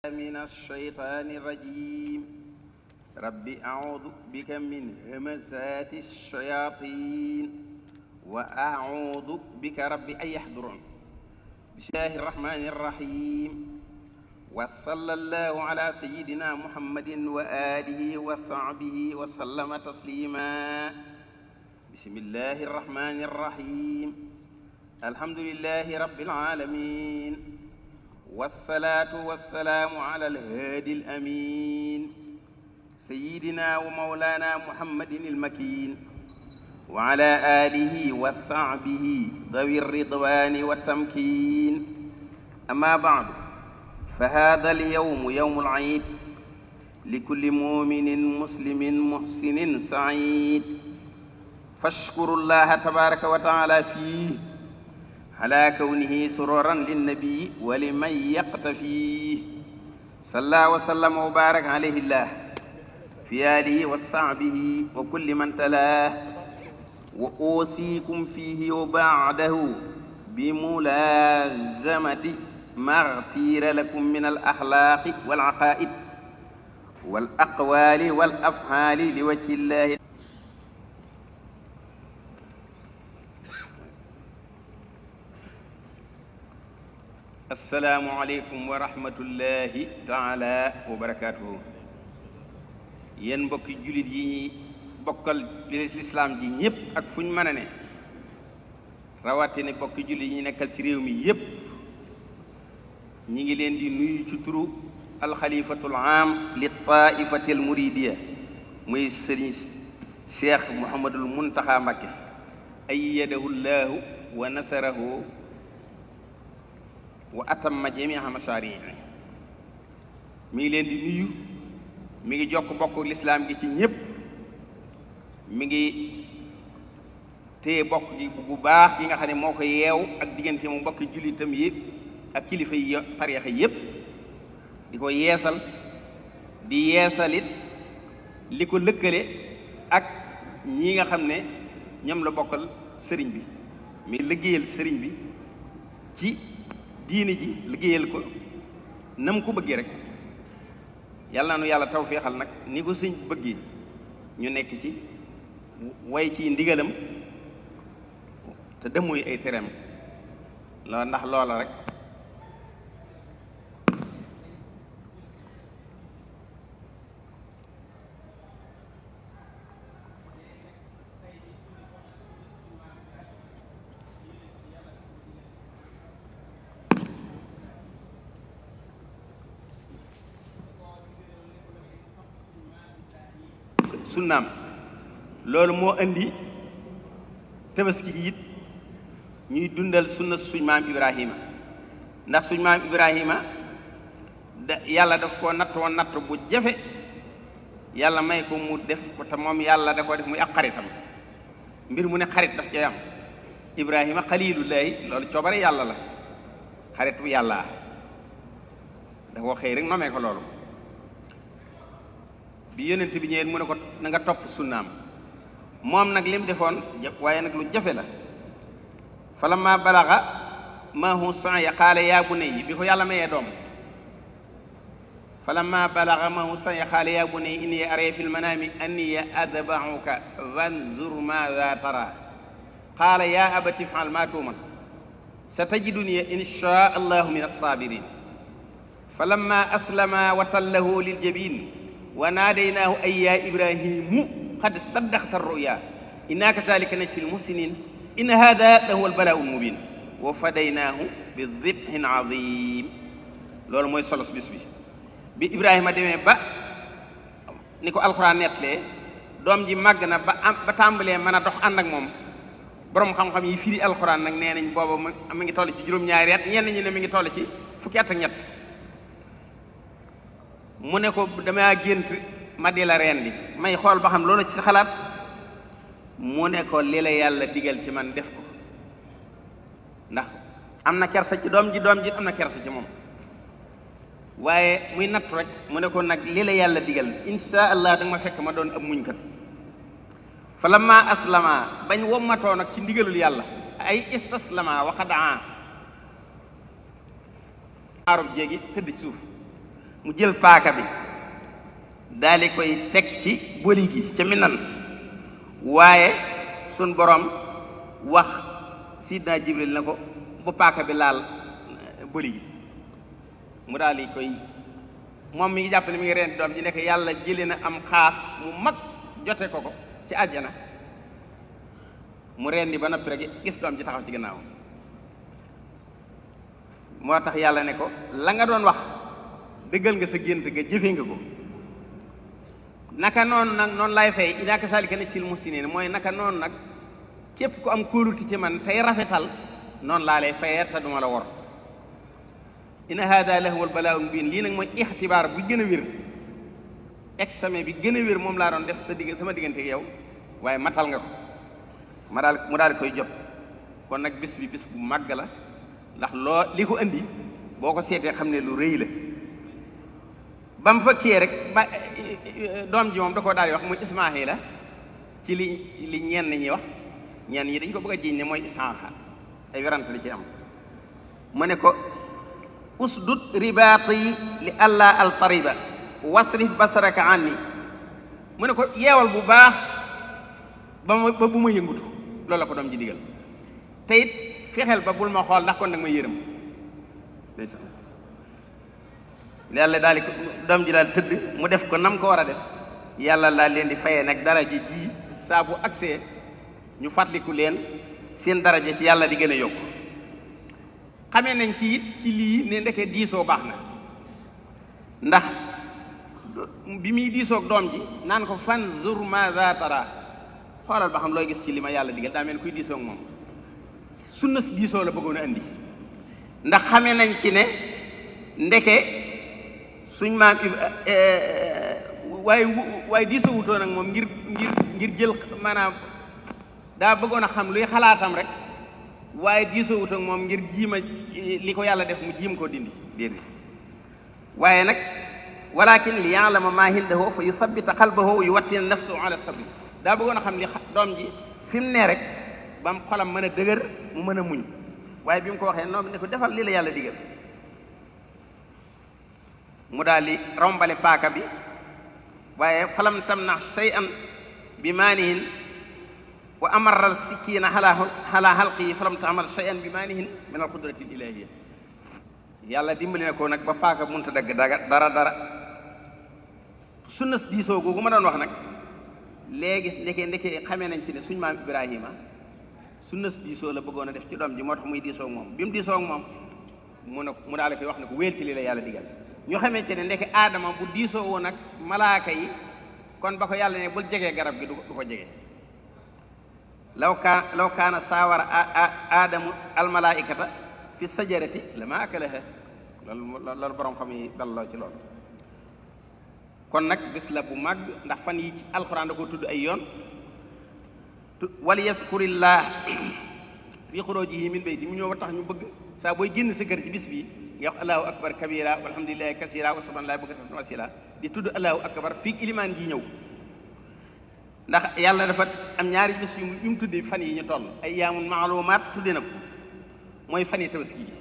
من الشيطان الرجيم رب أعوذ بك من همزات الشياطين وأعوذ بك رب أن يحضرون بسم الله الرحمن الرحيم وصلى الله على سيدنا محمد وآله وصحبه وسلم تسليما بسم الله الرحمن الرحيم الحمد لله رب العالمين والصلاة والسلام على الهادي الأمين سيدنا ومولانا محمد المكين وعلى آله وصحبه ذوي الرضوان والتمكين أما بعد فهذا اليوم يوم العيد لكل مؤمن مسلم محسن سعيد فاشكروا الله تبارك وتعالى فيه على كونه سرورا للنبي ولمن يقتفيه صلى وسلم وبارك عليه الله في آله وصحبه وكل من تلاه وأوصيكم فيه وبعده بملازمة ما اغتير لكم من الأخلاق والعقائد والأقوال والأفعال لوجه الله. assalaamu aleykum wa rahmatullahi taala wa barakaatuhu. yéen mbokki jullit yi ñi bokkal lislaam ji ñépp ak fu ñu mën a ne rawatina mbokki jullit yi nekkal ci réew mi yépp ñi ngi leen di nuyu ci turu alxalifatul aam li taifati al muridiya muy sëriñ cheikh Mouhamadul Muntaxa Mbakke ayyadahu llaahu wa nasarahu wa atamma jami'a masaari mi ngi leen di nuyu mi ngi jokk bokk lislaam gi ci ñépp mi ngi téye bokk gi bu baax gi nga xam ne moo ko yeew ak diggante mu bokk jullitam yépp ak kilifa yi tariixa yépp di ko yeesal di yeesalit li ko lëkkale ak ñi nga xam ne ñoom la bokkal sëriñ bi mi liggéeyal sëriñ bi ci diine ji liggéeyal ko nam ko bëggee rek yàlla na nu yàlla tawféexal nag ni ko sëñ bëggee ñu nekk ci way ci ndigalam te demuy ay tereem la ndax loola rek sunnaam loolu moo indi tabaski gi it ñuy dundal sunna suñ maam Ibrahima ndax suñ maam Ibrahima yàlla daf koo nattoon natt bu jafe yàlla may ko mu def ko te moom yàlla da ko def muy ak xaritam mbir mu ne xarit daf cay am Ibrahima xalilullahi loolu coobare yàlla la xaritu yàlla da koo xëy rek nomee ko loolu bi yonent bi ñëwee mu ne ko na nga topp sunnaam moom nag lim defoon waaye nag lu jafe la falamma balaga maahu sa'ya qaala yaa bunayya bi ko yàlla mayee doom falamma balaga maahu sa'ya qaala yaa bunayya inni araa fil manaami anni adbahuka fanzur maadha tara qaala yaa abati if'al maa tu'mar satajiduni inshaa allahu min as-saabiriin falamma aslama wa tallahu lil jabiin wa naadaynaahu ay yaa ibrahimu qad saddaqta ar-ru'ya inna kazaalika najzil muhsiniin inna haadha lahuwa al-balaa'u al-mubiin wa fadaynaahu bi dibhin aziim loolu mooy solos bis bi bi Ibrahima demee ba ni ko alxuraan nettalee doom ji màgg na ba tàmbalee mën a dox ànd ak moom borom xam-xam yi firi alxuraan nag nee nañ booba mi ngi toll ci juróom-ñaari at ñenn ñi ne mi ngi toll ci fukki at ak ñett mu ne ko dama gént ma di la rendi may xool ba xam loolu ci sa xalaat mu ne ko li la yàlla digal ci man def ko ndax am na kersa ci doom ji am na kersa ci moom waaye muy nattu rek mu ne ko nag li la yàlla digal insha allah da nga ma fekk ma doon ab muñkat fa lamma aslama bañ wommatoo nag ci ndigalul yàlla ay istaslama wa qadaa aarub jéegi tëdd ci suuf mu jël paaka bi daal di koy teg ci boli gi ca Minan waaye sun borom wax sidna Jibril na ko bu paaka bi laal boli gi mu daal di koy moom mi ngi jàpp ne mi ngi rendi doom ji nekk yàlla jëlee na am xaaf mu mag jote ko ci àjjana mu rendi ba noppi rek gis doom ji taxaw ci gannaaw moo tax yàlla ne ko la nga doon wax dëggal nga sa gént nga jëfe nga ko naka noonu nag noonu lay fay inaa kasaalika najzil muhsiniin mooy naka noonu nag képp ku am kóoluti ci man tey rafetal noonu laa lay fayee te duma la wor inna hada lahuwa al-balaa'ul mubiin lii nag mooy ixtibaar bi gën a wér examen bi gën a wér moom laa doon def sama diggante ak yow waaye matal nga ko mu daal koy jot kon nag bis bi bis bu màgg la ndax loo li ko andi boo ko seetee xam ne lu rëy la ba mu fëkkee rek ba doom ji moom da koo daal di wax muy Ismaahila ci li ñenn ñi wax ñenn ñi dañ ko bëgg a jiiñ ne mooy Isaaxa ay werante li ci am mu ne ko usdud ribaati li alla altariba wasrif basaraka anni mu ne ko yeewal bu baax ba bu ma yëngutu loolu la ko doom ji digal te it fexeel ba bul ma xool ndax kon nag ma yërëm yàlla daal di doom ji daal tëdd mu def ko nam ko war a def yàlla laa leen di fayee nag daraja ji saa bu agsee ñu fàttaliku leen seen daraja ci yàlla di gën a yokk xamee nañ ci it ci lii ne ndeke diisoo baax na ndax bi muy diisoog doom ji naan ko fanzur maza tara xoolal ba xam looy gis ci li ma yàlla digal daa mel kuy diisoog moom sunna si diisoo la bëggoon a andi ndax xamee nañ ci ne ndeke suñ maam waaye diisoo wutoo nag moom ngir jël maanaam daa bëggoon a xam luy xalaatam rek waaye diisoo wut ak moom ngir jiima li ko yàlla def mu jiim koo dindi déedéet waaye nag walakin li ya'lama ma hindahu fa yusabbita qalbahu wa yuwattina nafsahu ala sabri daa bëggoon a xam li doom ji fi mu ne rek ba mu xolam mën a dëgër mu mën a muñ waaye bi mu ko waxee noonu ne ko defal li la yàlla digal mu daal di rombale paaka bi waaye falam tamna shay'an bi maanihin wa amarral sikkiina ala halqihi falam ta'mal shay'an bi maanihin min al-qudrati al-ilahiyya yàlla dimbali na ko nag ba paaka munta dagg dara sunna diisoo googu ma doon wax nag léegi ndeke xamee nañ ci ne suñ maam Ibrahima sunna diisoo la bëggoon a def ci doom ji moo tax muy diisoo moom bi mu diisoo moom mu daal koy wax ne ko wéel ci li la yàlla digal ñu xamee ci ne ndeke aadama bu diisoo woon ak malaaka yi kon ba ko yàlla ne bul jegee garab gi du ko jege law kaana saawara aadamu almalaikata fi sajarati lama akalaha loolu borom xam yi dalloo ci loolu kon nag bis la bu màgg ndax fan yi ci alxuraan da ko tudd ay yoon wal yazkurillah fi xurujihi min bayti mu ñëw ba tax ñu bëgg saa booy génn sa kër ci bis bi nga wax allahu akbar kabira walhamdulillahi kasira wa subhanallahi bukratan wa asila di tudd allahu akbar fii ilimaan ji ñëw ndax yàlla dafa am ñaari bis yu mu tudde fan yi ñu toll ayyaamun maalumaat tudde na ko mooy fan yi tabaski gi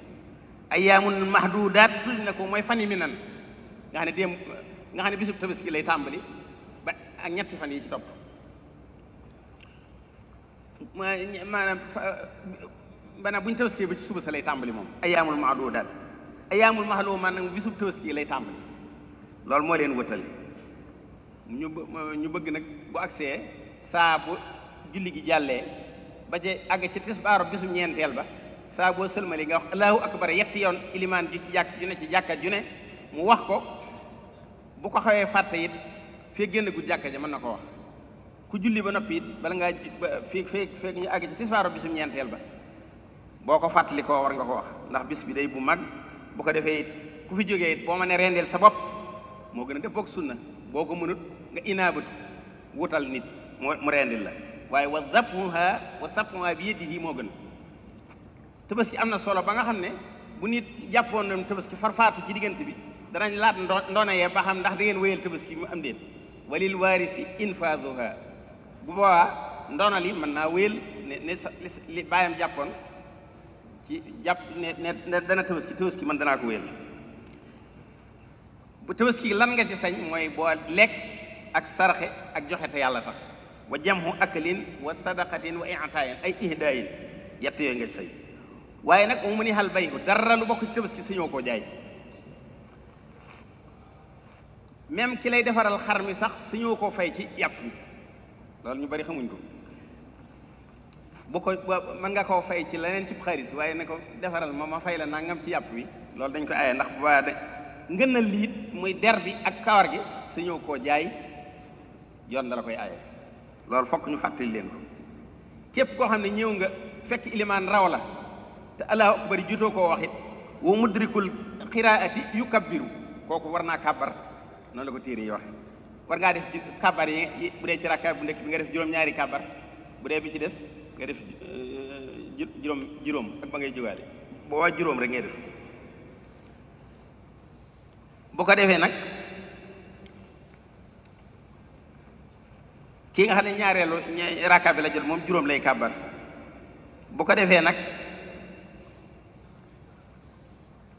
ayyaamun mahdudaat tudde na ko mooy fan yi minan nga xam ne bisub tabaski lay tàmbali ba ak ñetti fan yi ci topp maanaam bu ñu tabaski ba ci suba sa lay tàmbali moom ayyaamul mahdudaat ayyaamul maalumaat nag bisub tabaski lay tàmbali loolu moo leen wëttale ñu bëgg nag bu agsee saa bu julli gi jàllee ba ci àgg ci tisbaaru bisu ñeenteel ba saa boo sëlmali nga wax allahu akbar yetti yoon ilimaan ju ci jàkk ju ne ci jàkka ju ne mu wax ko bu ko xawee fàtte it fee génn gu jàkka ja mën na ko wax ku julli ba noppi it bala ngaa feek ñu àgg ci tisbaaru bisu ñeenteel ba boo ko fàttali koo war nga ko wax ndax bis bi day bu mag bu ko defee it ku fi jógee it boo ma ne rendeel sa bopp moo gën a def boog sunna boo ko mënut nga inaabatu wutal nit mu rendil la waaye wa sabhuha bi yadihi moo gën tabaski am na solo ba nga xam ne bu nit jàppoon na tabaski farfaatu ci diggante bi danañ laat ndoona yee ba xam ndax da ngeen wéyal tabaski mu am déet walil waarisi infaaduha bu boobaa ndoona li mën naa wéyal ne li bàyyam jàppoon ci jàpp ne dana tabaski man danaa ko wéyal bu tabaski lan nga ci sañ mooy boo lekk ak saraxe ak joxe te yàlla tax wa jamhu aklin wa sadaqatin wa i'taayin ay ihdaayin yett yooyu nga ci sañ waaye nag mu ni xal bayhu dara lu bokk ci tabaski sañoo koo jaay même ki lay defaral xar mi sax sañoo koo fay ci yàpp mi loolu ñu bari xamuñ ko bu ko mën nga koo fay ci leneen ci xaalis waaye ne ko defaral ma fay la nangam ci yàpp wi loolu dañ ko aaye ndax bu baax de ngën na liit muy der bi ak kawar gi sañoo koo jaay yoon dala koy aaye loolu fokk ñu fàttali leen ko képp koo xam ne ñëw nga fekk ilimaan raw la te allahu akbar jutoo koo waxit wa mudrikul qiraati yukabbiru kooku war naa kàbbar noonu la ko téere yi waxe war ngaa def kàbbar yi bu dee ci rakka bu nekk bi nga def juróom-ñaari kàbbar bu dee bi ci des nga def juróom ak ba ngay jógaale boo waa juróom rek ngay def bu ko defee nag kii nga xam ne ñaareelu rakka bi la jot moom juróom lay kàbbar bu ko defee nag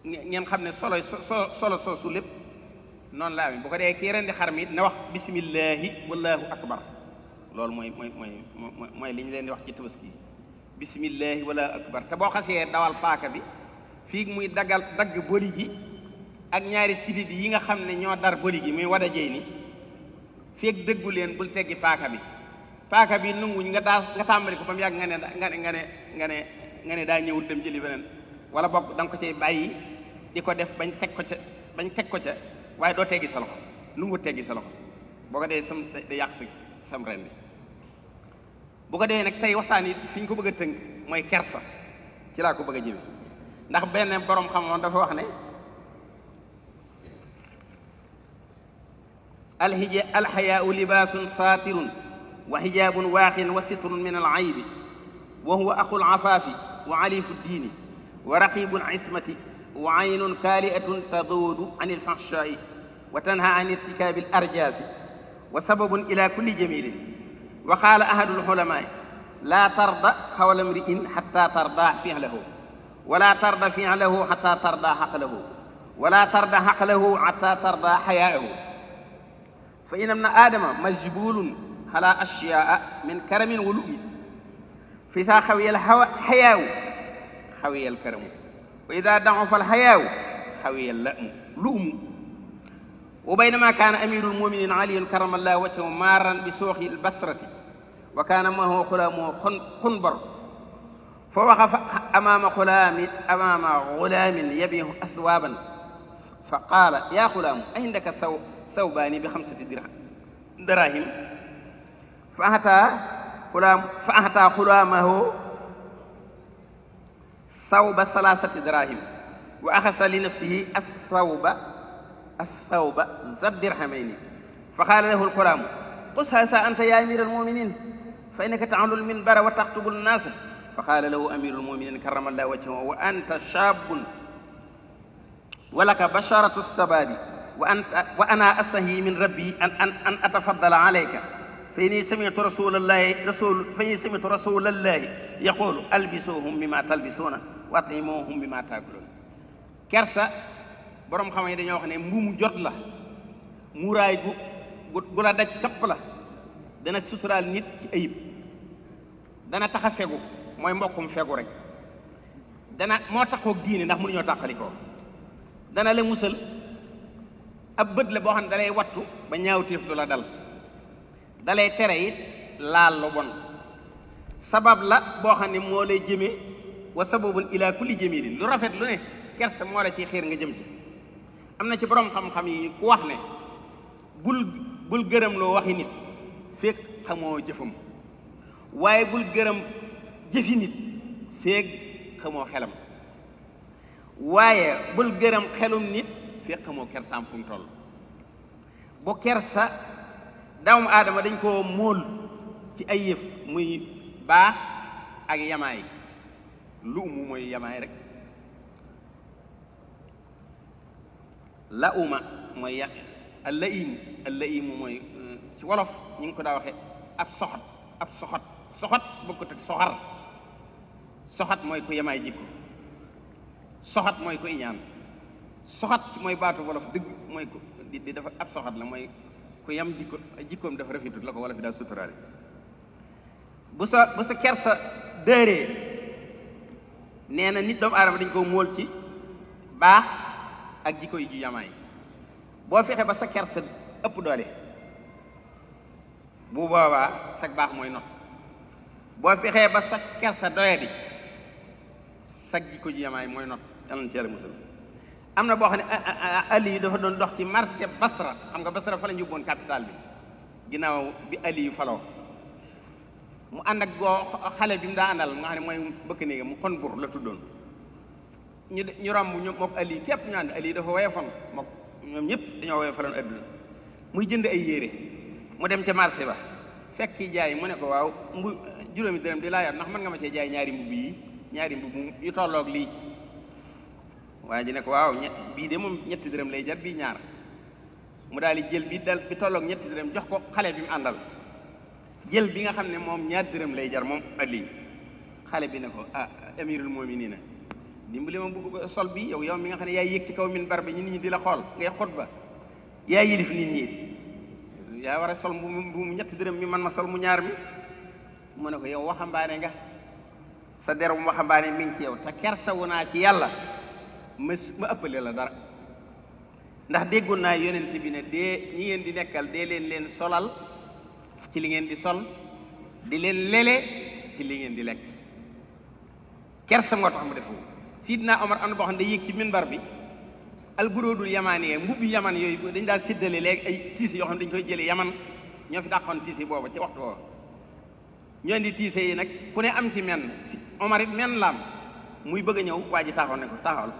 ngeen xam ne solo soosu lépp noonu la amee bu ko dee kii ren di xar mi na wax bismillahi wallahu akbar loolu mooy li ñu leen di wax ci tabaski bismillahi wallahu akbar te boo xasee dawal paaka bi fii muy dagg boli gi ak ñaari sidit yi nga xam ne ñoo dar boli gi muy wada jey ni feeg dëggu leen bul teggi paaka bi nanguñ nga tàmbali ko ba mu yàgg nga ne daa ñëwul dem jëli beneen wala bokk da nga ko cay bàyyi di ko def bañ teg ko ca waaye doo teggi sa loxo nangu teggi sa loxo boo ko dee da yàq sam ren bi bu ko dee nag tey waxtaan yi fi ñu ko bëgg a tënk mooy kersa ci laa ko bëgg a jëme ndax benn borom xam-xam dafa wax ne alxayaau libaasun saatirun wa xijaabun waaqin wa sitrun min alcaybi wa huwa axul afaafi wa alifu ddiini wa raqibu lismati wa aynun kaali'atun taduudu an alfaxshaai wa tanha an irtikaabi alarjaasi wa sababun ila kulli jamilin wa qaala ahadu alxulamaai laa tarda xawla mri'in xatta tarda fi'lahu wala tarda fi'lahu xatta tarda xaqlahu wala tarda xaqlahu xatta tarda xayaahu fa inna ibna aadama majbulun ala ashyaa min karamin wa lu'min fa idaa xawiya alxayaawu xawiya alkaramu wa idaa dacufa alxayaawu xawiya lu'mu wa baynama kaana amiru lmuminin aliyun karama allahu wajhahu maaran bi sooxi albasrati wa kaana maahu xulaamuhu xunbar fa waqafa amaama gulaamin yabiicu athwaaban fa qaala yaa xulaamu indaka ثوبان ب5 دراهم فأعطى غلامه ثوب 3 دراهم وأخذ لنفسه الثوب ذا الدرهمين فقال له الغلام قص هذا أنت يا أمير المؤمنين فإنك تعلو المنبر وتخطب الناس فقال له أمير المؤمنين كرم الله وجهه وأنت شاب ولك بشرة السباد وأنا أستحي من ربي أن أتفضل عليك فإني سمعت رسول الله يقول ألبسوهم مما تلبسون وأطعموهم مما تأكلون kersa borom xam yi dañoo wax ne mbuumu jot la muuraay gu la daj kapp la dana suturaal nit ci ayib dana tax a fegu mooy mbokkum fegu rek dana moo taxoog diine ndax mënuñoo tàqalikoo dana la musal ab bët la boo xam ne dalay wattu ba ñaawteef du la dal dalay tere it laal lu bon sabab la boo xam ne moo lay jëme wa sababun ila kulli jamilin lu rafet lu ne kersa moo la ci xiir nga jëm ci am na ci borom xam-xam yi ku wax ne bul gërëm loo waxi nit feek xamoo jëfam waaye bul gërëm jëfi nit feek xamoo xelam waaye bul gërëm xelum nit feek xamoo kersaam fu mu toll bu kersa doomu aadama dañ koo móol ci ay yëf muy baax ak yamaay lu umu mooy yamaay rek la uma mooy allaimu mooy ci wolof ñu ngi ko daa waxe ab soxot bokkut ak soxat mooy ku yamaay jikko soxat mooy ku iñaan soxat mooy baatu wolof dëgg mooy ko di dafa ab soxat la mooy ku yam jikkoom dafa rafetut la ko wala fi daal suturaale bu sa kersa dëree nee na nit doomu aadama dañ ko móol ci baax ak jikko yi ju yamaay boo fexe ba sa kersa ëpp doole bu boobaa sa baax mooy not boo fexee ba sa kersa doyadi sa jikko ju yamaay mooy not yàlla na ci yàlla musal am na boo xam ne Ali dafa doon dox ci marché Basra xam nga Basra fa la ñu yóbboon capital bi ginnaaw bi Ali yu faloo mu ànd ak xale bi mu daa àndal nga xam ne mooy bëkk néega mu xon bur la tuddoon ñu romb ñoom mook Ali képp ñu ànd Ali dafa woyofoon mook ñoom ñëpp dañoo woyofaloon adduna muy jënd ay yére mu dem ca marché ba fekk ki jaay mu ne ko waaw juróomi dërëm di laa yor ndax mën nga ma cee jaay ñaari mbubb yu tolloog lii waaye ji ne ko waaw bii de moom ñetti dërëm lay jar bii ñaar mu daal di jël bi tolloog ñetti dërëm jox ko xale bi mu àndal jël bi nga xam ne moom ñaar dërëm lay jar moom Ali xale bi ne ko amirul mu'minin dimbali ma bëgg sol bi yow mi nga xam ne yaay yéeg ci kaw minbar bi nit ñi di la xool ngay xutba yaa yilif nit ñi yaa war a sol mu ñetti dërëm mi man ma sol mu ñaar mi mu ne ko yow waxambaane nga sa der bu waxambaane mi ngi ci yow te kersawu naa ci yàlla ma ëppale la dara ndax déggoon naa yonent bi ne ñi ngeen di nekkal dee leen solal ci li ngeen di sol di leen lele ci li ngeen di lekk kersa moo tax mu defu Sidna Omar am na boo xam ne day yéeg ci minbar bi alburoodul yamaan yee mbubbi yaman yooyu dañ daal séddale léegi ay tiise yoo xam ne dañ koy jële yaman ñoo fi dàqoon tiise booba ci waxtu woowa ñoo indi tiise yi nag ku ne am ci menn Omar it menn laam muy bëgg a ñëw waa ji taxaw ne ko taxawal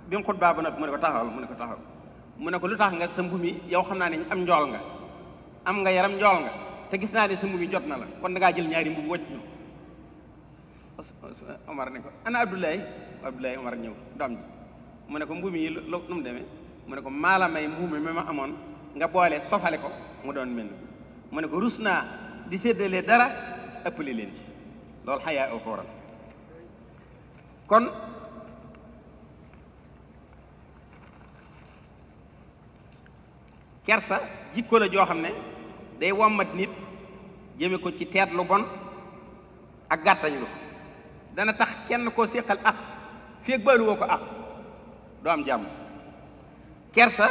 bi mu xutbaa ba noppi mu ne ko taxawal mu ne ko lu tax nga sa mbu mi yow xam naa ne am njool nga am nga yaram njool nga te gis naa ne sa mbu mi jot na la kon da ngaa jël ñaari mbubu wàcc Omar ne ko ana Abdoulaye Omar ñëw doom ji mu ne ko mbu mi lu mu demee mu ne ko maala may mbu mi ma amoon nga boole sofale ko mu doon mel mu ne ko rus naa di séddale dara ëppale leen ci loolu xayaa ko waral kon kersa jikko la joo xam ne day wommat nit jëme ko ci teet lu bon ak gàttañ lu dana tax kenn koo séqal ak feeg baalu woo ko ak doo am jàmm kersa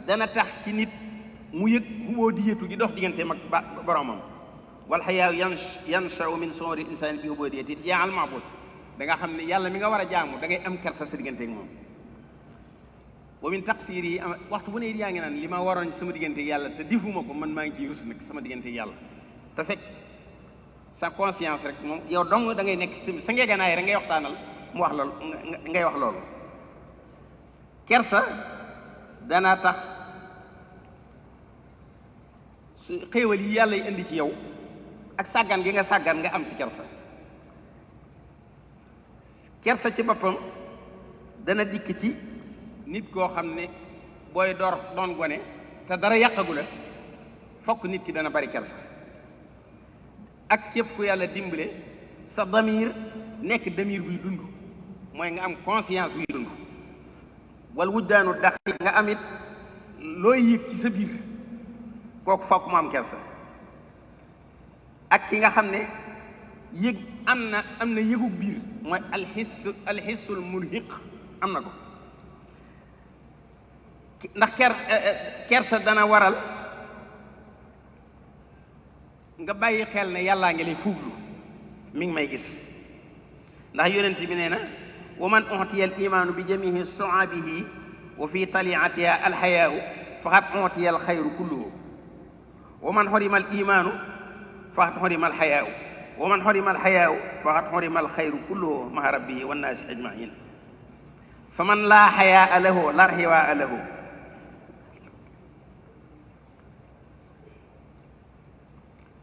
dana tax ci nit mu yëg huboo diyatu gi dox diggante mag boromam wal xayaa yanshau min sori insani bi huboo diyati yaa al maabud da nga xam ne yàlla mi nga war a jaamu da ngay am kersa sa diggante ak moom wa min taqsir yi waxtu bu ne yaa ngi naan li ma waroon sama diggante ak yàlla te defuma ko man maa ngi ciy rus nag sama diggante ak yàlla te fekk sa conscience rek moom yow dong da ngay nekk sa ngeeganaay rek ngay waxtaanal mu wax loolu ngay wax loolu kersa dana tax su xéewal yi yàlla yi indi ci yow ak sàggan gi nga sàggan nga am ci kersa ci boppam dana dikk ci nit koo xam ne booy doon gone te dara yàqagu la fokk nit ki dana bari kersa ak képp ku yàlla dimbale sa damir nekk damir buy dund mooy nga am conscience buy dund wal wujdaanu dax nga am it looy yëg ci sa biir kooku fokk mu am kersa ak ki nga xam ne yëg am na yëgug biir mooy alxissul mulhiq am na ko ndax kersa dana waral nga bàyyi xel ne yàllaa ngi lay fuuglu mi ngi may gis ndax yonent bi nee na wa man utiya al imaanu bi jamihi su'abihi wa fi taliatiha alxayaau faqad utiya al xayru kulluhu wa man xorima al imaanu faqad xorima al xayaau wa man xorima al xayaau faqad xorima al xayru kulluhu ma'a rabbihi wannaasi ajmain fa man laa xayaa lahu laa xiwaa lahu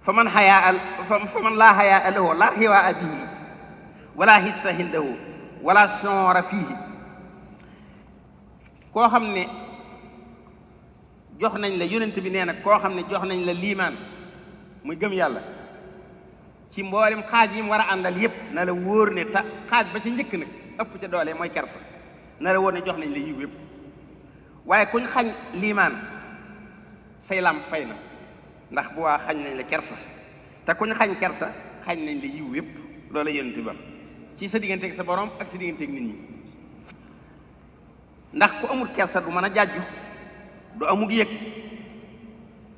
faman laa xayaa lahu laa xiwaa bihi wala hissa hindahu wala sonra fiihi koo xam ne jox nañ la yonent bi nee na koo xam ne jox nañ la liimaan muy gëm yàlla ci mboolem xaaj yi mu war a àndal yépp na la wóor ne xaaj ba ca njëkk nag ëpp ca doole mooy kersa na la wóor ne jox nañ la yiw yépp waaye kuñ xañ liimaan say lam fay na ndax bu waa xañ nañ la kersa te kuñ xañ kersa xañ nañ la yiw yépp loola yonent ba ci sa digganteeg sa borom ak sa digganteeg nit ñi ndax ku amul kersa du mën a jàjju du amug yëg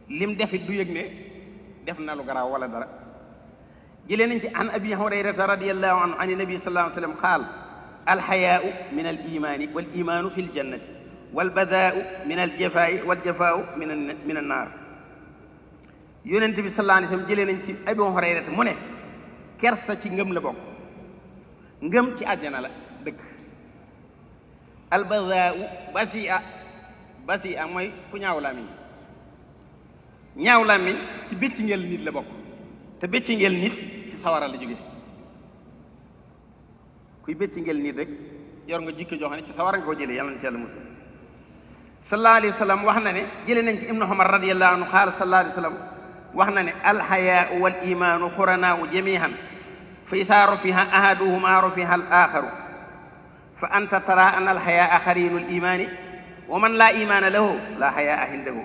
lim defit du yëg ne def na lu garaaw wala dara jëlee nañ ci an abi hurayrata radiyallahu anhu an nabi sallallahu alayhi wa sallam qaal alxayaau min al imaani wal imaanu fi ljannati wal badaau min al jafaai wal jafaau min an naar yonent bi sallallahu alayhi wa sallam jëlee nañ ci abi hurayrata mu ne kersa ci ngëm la bokk ngëm ci àjjana la dëkk al badaau basi a mooy ku ñaaw làmmiñ ñaaw làmmiñ ci bécci ngel nit la bokk te bécci ngel nit ci sawara la jóge kuy bécci ngel nit rek yor nga jikko joo xam ne ci sawara nga koo jëlee yàlla na ci yàlla musal sallallahu alayhi wa sallam wax na ne jëlee nañ ci ibnu umar radiyallahu anhu qaala sallallahu alayhi wa sallam wax na ne alxayaau wal imaanu xuranaau jamihan fa isaa rufiha ahaduhuma rufiha al axaru fa anta tara an alxayaa xarinu al imaani wa man laa imaana lahu laa xayaa hindahu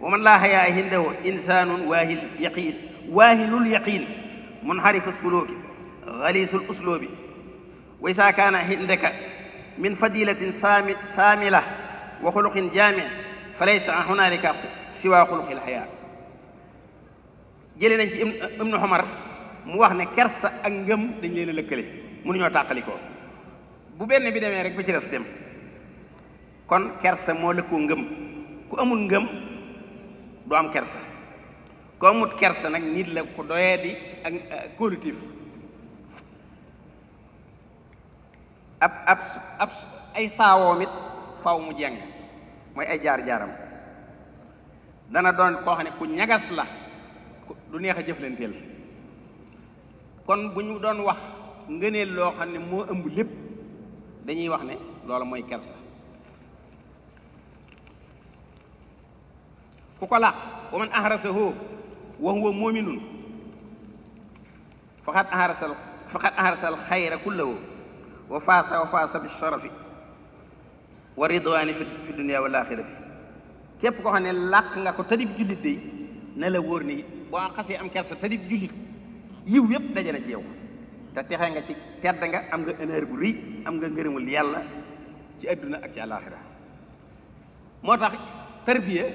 wa man laa xayaa hindahu insanun waahilul yaqin munxarifu suluki galiisul uslubi wa isaa kaana hindaka min fadilatin saamila wa xuluqin jaami fa laysa hunaalika siwa xuluqil xayaa jëlee nañ ci ibnu Umar mu wax ne kersa ak ngëm dañ leen a lëkkale mënuñoo tàqalikoo bu benn bi demee rek ba ci des dem kon kersa moo lëkkoo ngëm ku amul ngëm du am kersa ku amut kersa nag nit la ku doyee di ak kóolutif ab ay saawoom it faw mu jeng mooy ay jaar-jaaram dana doon koo xam ne ku ñagas la du neex a jëflanteel kon bu ñu doon wax ngëneel loo xam ne moo ëmb lépp dañuy wax ne loola mooy kersa ku ko làq wa man ahrasahu wa huwa muminun faqad ahrasal xayra kullahu wa faasa bi sharafi wa ridwaani fi dunia wal axirati képp koo xam ne làq nga ko tadib jullit day na la wóor ni boo xasee am kersa tadib jullit yiw yépp daje na ci yow te texe nga ci tedd nga am nga honneur bu rëy am nga ngërëmul yàlla ci adduna ak ci àlaxira moo tax tarbiya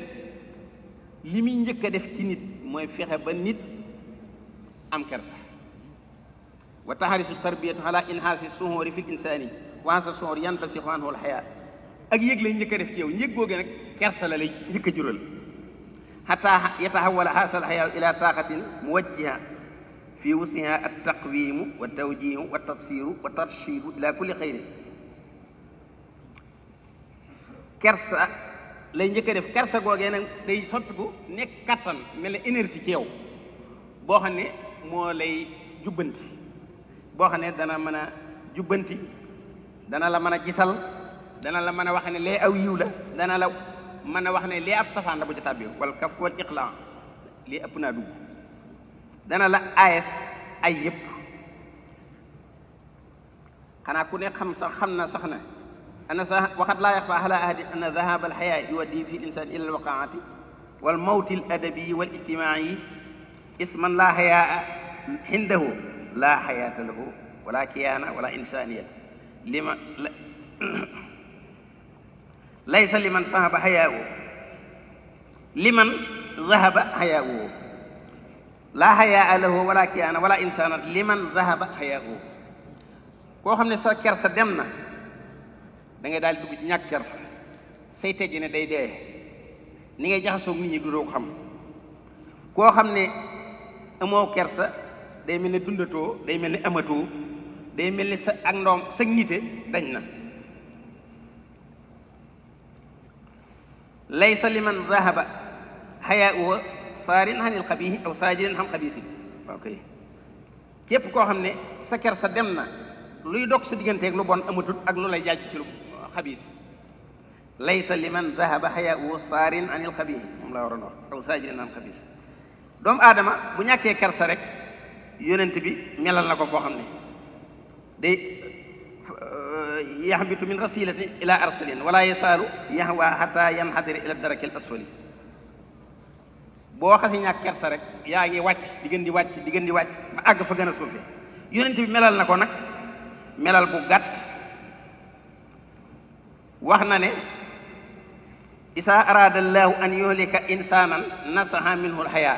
li muy njëkk a def ci nit mooy fexe ba nit am kersa wa taxarisu tarbiyatu ala inhaasi suhuri fi l insani wa hasa suhur yantasixu anhu al xayaa ak yëg lay njëkk a def ci yow njëg googe nag kersa la lay njëkk a jural xata yataxawala hasa al xayaa ila taaxatin muwajjiha fi wusiha at taqwimu wa tawjihu wa tafsiru wa tarshidu ila kulli xayrin kersa lay njëkk a def kersa googee nag day soppiku nekk kattan mel ne énergie ci yow boo xam ne moo lay jubbanti boo xam ne dana mën a jubbanti dana la mën a gisal dana la mën a wax ne lee aw yiw la dana la mën a wax ne lee ab safaan la bu ci tàbbi wal kaf wal iqla lii ëpp naa dugg dana la aes ay yëpp xanaa ku ne xam na sax na ana sa waxat laa yaxfa ala ahadi anna dahaba alxayaa yuwaddi fi linsan ila alwaqaati wal mawti al adabi wal ijtimaai isman laa xayaa xindahu laa xayaata lahu wala kiyaana wala insaniyat laysa liman sahaba xayaau liman dahaba xayaau laa xayaa lahu wala kiyaana wala insanat liman dahaba xayaau koo xam ne sa kersa dem na da ngay daal dugg ci ñàkk kersa say teggi ne day dee ni ngay jaxasoog nit ñi du doo ko xam koo xam ne amoo kersa day mel ni dundatoo day mel ni amatoo day mel ni sa ak ndoom sa nite dañ na laysa liman dahaba xayaa'uhu saarin xanil xabiisi aw saajirin xam xabiisi ok képp koo xam ne sa kersa dem na luy dog sa digganteeg lu bon amatut ak lu lay jaaj ci lu xabiis laysa liman dahaba xayaa'uhu saarin anil xabiisi moom laa waroon wax aw saajirin an xabiisi doomu aadama bu ñàkkee kersa rek yonent bi melal na ko foo xam ne day yahbitu min rasilatin ila arsalin wala yasaalu yahwa hatta yanhadira ila darakil asfali boo xasi ñàkk kersa rek yaa ngi wàcc di gën di wàcc di gën di wàcc ba àgg fa gën a suufee yonent bi melal na ko nag melal bu gàtt wax na ne isa arada allahu an yuhlika insanan nasaha minhu alxaya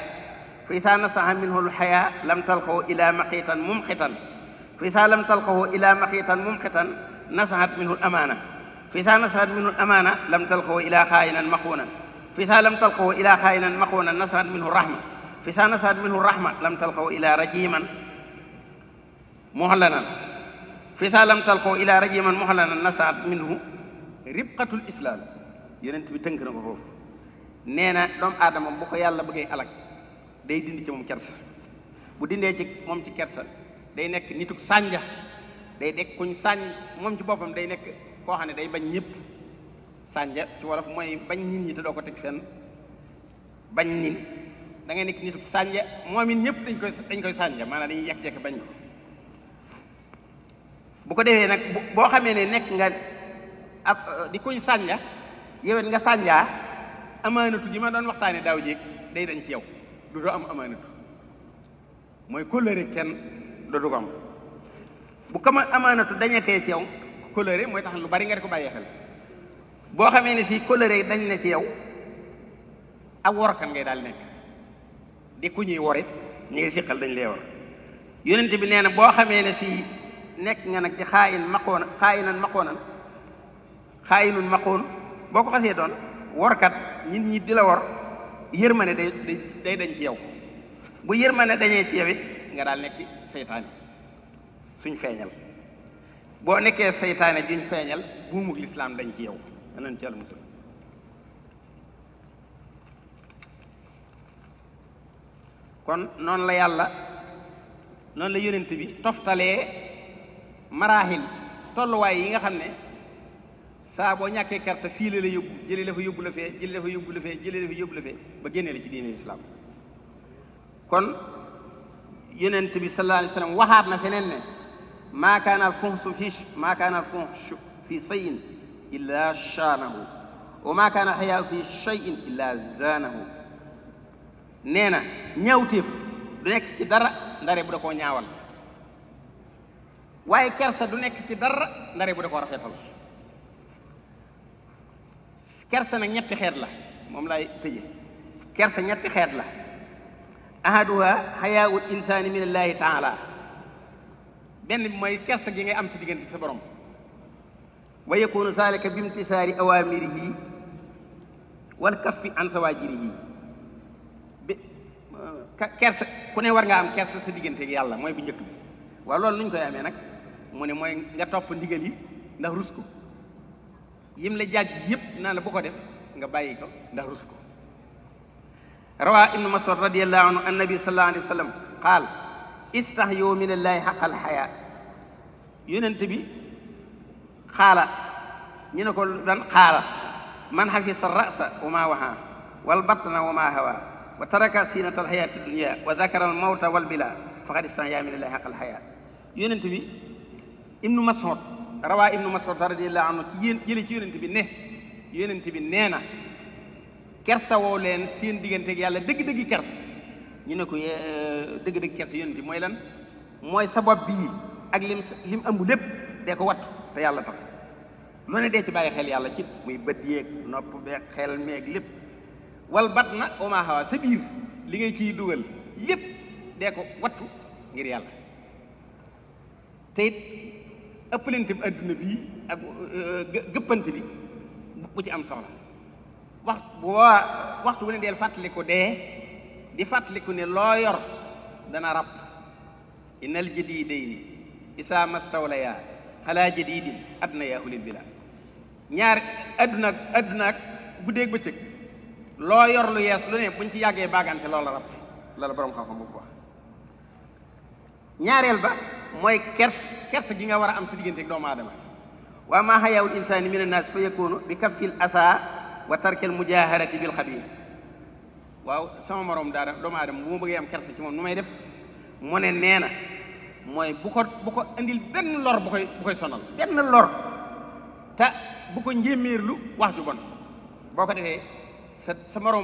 fa isa nasaha minhu alxaya lam talqahu ila maqitan mumxitan fa isa lam talqahu ila maqitan mumxitan nasahat minhu alamana fa isa nasahat minhu alamana lam talqahu ila xaayinan maxuunan fa isa lam talqahu ila xaayinan maxuunan nasahat minhu rahma fa isa nasahat minhu rahma lam talqahu ila rajiman muhlanan fa isa lam talqahu ila rajiman muhlanan nasahat minhu ribqatul islam yonent bi tënk na ko foofu nee na doomu aadama bu ko yàlla bëggee alak day dindi ci moom kersa bu dindee ci moom ci kersa day nekk nituk sànja day nekk kuñ sànj moom ci boppam day nekk koo xam ne day bañ ñëpp sànja ci wolof mooy bañ nit ñi te doo ko teg fenn bañ nit da ngay nekk nituk sànja moom it ñëpp dañ koy sànja maanaam dañuy jekk-jekk bañ ko bu ko defee nag boo xamee ne nekk nga di kuñ sànja yowet nga sànjaa amaanatu gi ma doon waxtaane daaw jéeg day dañ ci yow du doo am amaanatu mooy kóllëre kenn dootu ko am bu ko amaanatu dañetee ci yow kóllëre mooy tax lu bari nga di ko bàyyee xel boo xamee ne si kóllëre dañ ne ci yow ak workan ngay daal nekk di ku ñuy worit ñi ngi siqal dañ lay war yonent bi nee na boo xamee ne si nekk nga nag ci xaayin maqoona xaayinan maqoonan xaayinun maqoon boo ko xasee doon workat nit ñi di la wor yërmande day dañ ci yow bu yërmande dañee ci yow it nga daal nekk seytaane suñ feeñal boo nekkee seytaane duñ feeñal buumug lislaam dañ ci yow anañ ci yàlla musul kon noonu la yàlla noonu la yonent bi toftalee maraaxil tolluwaay yi nga xam ne saa boo ñàkkee kersa fii la yóbbu jëlee la fa yóbbu la fee jëlee la fa yóbbu la fee jëlee la fa yóbbu la fee ba génnee la ci diine lislaam kon yonent bi sallallahu alayhi wa sallam waxaat na feneen ne maa kaana al fuhshu fi shay'in illa shaanahu wa maa kaana al hayaa'u fi shay'in illa zaanahu nee na ñaawteef du nekk ci dara ndare bu da koo ñaawal waaye kersa du nekk ci dara ndare bu da koo rafetal kersa nag ñetti xeet la moom laay tëje kersa ñetti xeet la ahaduha hayaa'ul insaani min allahi taala benn bi mooy kersa gi ngay am si diggante sa borom wa yakunu zalika bi imtisaari awamirihi wal kaffi an sawaajirihi bi kersa ku ne war nga am kersa sa diggante ak yàlla mooy bu njëkk bi waaw loolu nuñ koy amee nag mu ne mooy nga topp ndigal yi ndax rus ko yim la jaaj yëpp naa la bu ko def nga bàyyi ko ndax rus ko rawaa ibnu mas'ud radiyallahu anhu annabi sallallahu alayhi wa sallam qaal istahyu min allahi xaqal xayaa yonent bi xaala ñu ne ko dan xaala man xafisa rasa wa ma waha wal batna wa ma hawa wa taraka sinata alxayati dunia wa dakara al mawta wal bila faqad istahya min allahi xaqal xayaa yonent bi ibnu mas'ud rawaa ibnu mas'ud radiyallahu anhu ci yéen jële ci yonent bi ne yonent bi nee na kersa woo leen seen digganteeg yàlla dëgg-dëgg kersa ñu ne ko dëgg-dëgg kersa yonent bi mooy lan mooy sabab bii ak lim ëmb lépp dee ko wattu te yàlla tax loo ne dee ci bàyyi xel yàlla ci muy bët yeeg nopp beeg xel meeg lépp wal bat na oma xawa sa biir li ngay ciy dugal lépp dee ko wattu ngir yàlla te it ëppalante bi adduna bii ak gëppante bi bu ci am soxla waxtu bu ne deel fàttaliku dee di fàttaliku ne loo yor dana rab innal jadidayni isa mastawlaya ala jadidin adna ya ulil bila ñaar adduna ak guddeeg bëccëg loo yor lu yees lu ne buñ ci yàggee baagante loola rab loola borom xam-xam bu ko wax ñaareel ba mooy kersa gi nga war a am sa diggante ak doomu aadama wa ma hayaawul insaani min annaas fa yakunu bi kaffil asa wa tarkil mujaharati bil xabiir waaw sama morom daara doomu aadama bu ma bëggee am kersa ci moom nu may def mu ne nee na mooy bu ko indil benn lor bu koy sonal benn lor te bu ko njéeméerlu wax ju bon boo ko defee sa moroom